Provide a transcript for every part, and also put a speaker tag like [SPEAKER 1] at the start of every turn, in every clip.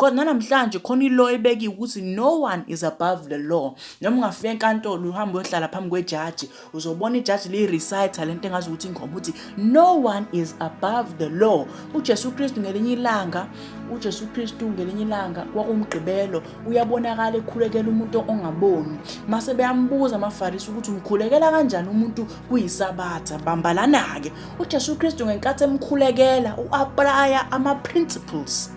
[SPEAKER 1] Because nanamhlanje khona i-law ebekiwe ukuthi no one is above the law. Noma ungafika enkantolo, uhambe uyohlala phambi kwejaji, uzobona ijaji liyi-recite lento engazi ukuthi ingoma ukuthi no one is above the law. UJesu Kristu ngelinye ilanga, uJesu Kristu ngelinye ilanga, kwakumgqibelo, uyabonakala ekhulekela umuntu ongaboni. Mase beyambuza amaFarisi ukuthi umkhulekela kanjani umuntu kuyiSabatha. Bambalana-ke uJesu Kristu ngenkathi emkhulekela, u-applya ama-principles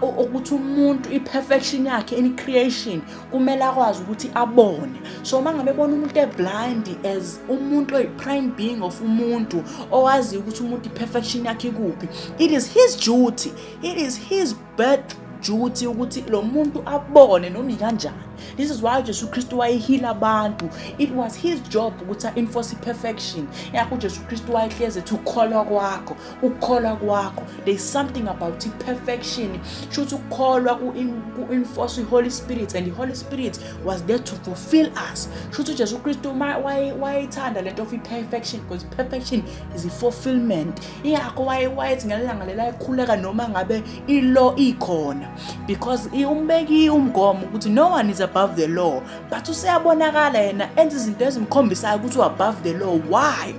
[SPEAKER 1] ukuthi umuntu i-perfection yakhe in creation kumele akwazi ukuthi abone. So uma ngabe ebona umuntu e-blind, as umuntu oyi-prime being of umuntu owaziyo ukuthi umuntu i-perfection yakhe ikuphi, it is his duty, it is his birth duty ukuthi lo muntu abone noma ikanjani. This is why uJesu Kristu waye-heala abantu. It was his job ukuthi a-enforce i-perfection yakho. UJesu Kristu wayehlezi ethi ukukholwa kwakho, ukukholwa kwakho. There is something about i-perfection. Shuthi ukukholwa ku-enforce i-Holy Spirit, and the Holy Spirit was there to fulfill us. Shuthi uJesu Kristu wayethanda lento of i-perfection, because perfection is i-fulfillment. Ingakho wayethi ngelanga lela ekhuleka noma ngabe i-law ikhona, because umbeki umgomo ukuthi no one is above the law, but useyabonakala yena enza izinto ezimkhombisayo ukuthi u-above the law. Why?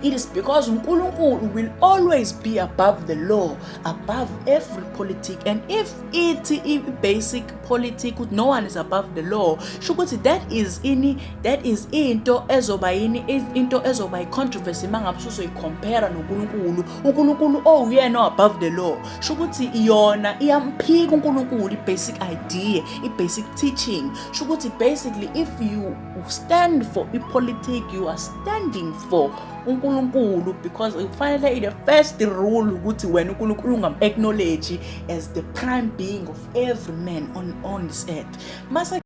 [SPEAKER 1] It is because uNkulunkulu will always be above the law, above every politic. And if ithi i-basic politic ukuthi no one is above the law, sho ukuthi that is ini, that is into ezoba yini, into ezoba i-controversy uma ngabe usuzoyi-compare noNkulunkulu. UNkulunkulu owuyena above the law. Sho ukuthi yona iyamphika uNkulunkulu, i-basic idea, i-basic teaching. Sho ukuthi basically if you stand for i-politic, you are standing for uNkulunkulu, because kufanele the first rule ukuthi wena uNkulunkulu ungam-acknowledge as the prime being of every man on this earth. Mase